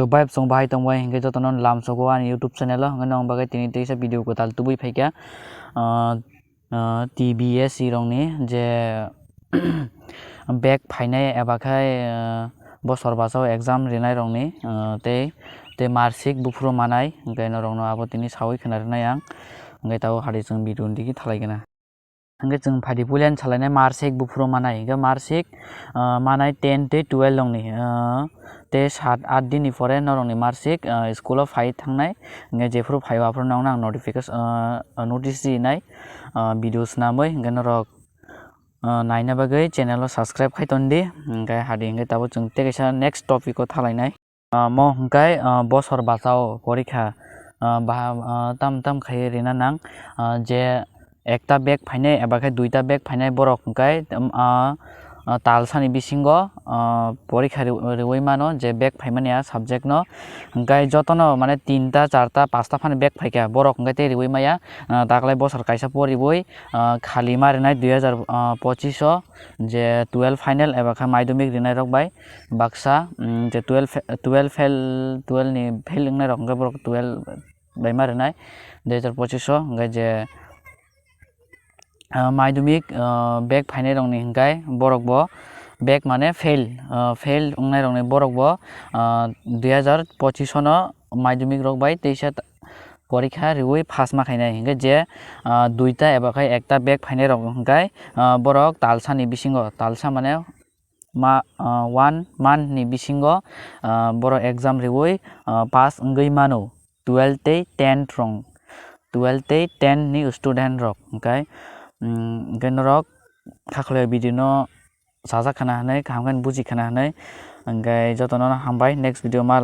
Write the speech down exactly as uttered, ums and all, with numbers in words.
To bai chwng bahai tong bai hinkhe jotono lamsogo ani YouTube channel o, hinkhe nong bagwi tini teisa video kwtal tubui phaikha. Ah, ah, T B S E rokni je back phainai eba khai, ah, bosor basao exam rinai rokni, ah, tei, tei marksheet buphuru manai, hinkhe norokno abo tini sawi khna rinai ang, hinkhe tabuk hadi chwng video ni digi thalai gana. Hinkhe chwng phaidi puila salainai marksheet buphuru manai, hinkhe marksheet, ah, manai ten tei twelve rokni, ah, tei sat aat din ni pore norokni marksheet, ah, school o phai thangnai, hinkhe jephuru phaio aphuru nokno ang notification, ah, notice rinai, ah, video swnamwi, hinkhe norok, ah, naina bagwi channel o subscribe khai tondi, hinkhe hadi hinkhe tabuk chwng tei kaisa next topic o thalainai. Ah, mo hwnkhe, ah, bosor basao porikha, ah, baha, ah, tam tam khai rina nang, ah, je ekta back phainai eba khe duita back phainai borok hwnkhe, um, ah, ah, talsani bisingo, ah, porikha ri-, riui mano je back phaimani a subject no, hwnkhe jotono mane tinta, charta, pasta phano back phaikha borok hwnkhe tei riui maya, ah, daklai bosor kaisa poriui, ah, khali ma rinai dui hajar pochish o je twelve final eba khe madhyamik rinai rok bai baksa, mm, je twelve fe-, twelve fail, twelve ni fail wngnai rok hwnkhe borok twelve bai ma rinai dui hajar pochish o hwnkhe je, ah, madhyamik, ah, back phainai rokni hwnkhe borok bo back mane fail, ah, fail wngnai rokni borok bo, ah, dui hajar pochish o no madhyamik rok bai teisa porikha riui pass ma khainai hwnkhe je, ah, duita eba khai ekta back phainai rok hwnkhe, ah, borok talsani bisingo talsa mane ma, ah, one month ni bisingo, ah, borok exam riui, ah, pass wngwi mano twelve tei ten rok, twelve tei ten ni student rok hwnkhe, mm, hwnkhe norok khaklai video no sajak khana hinwi kaham khe buji khana hinwi hwnkhe jotono hambai next video ma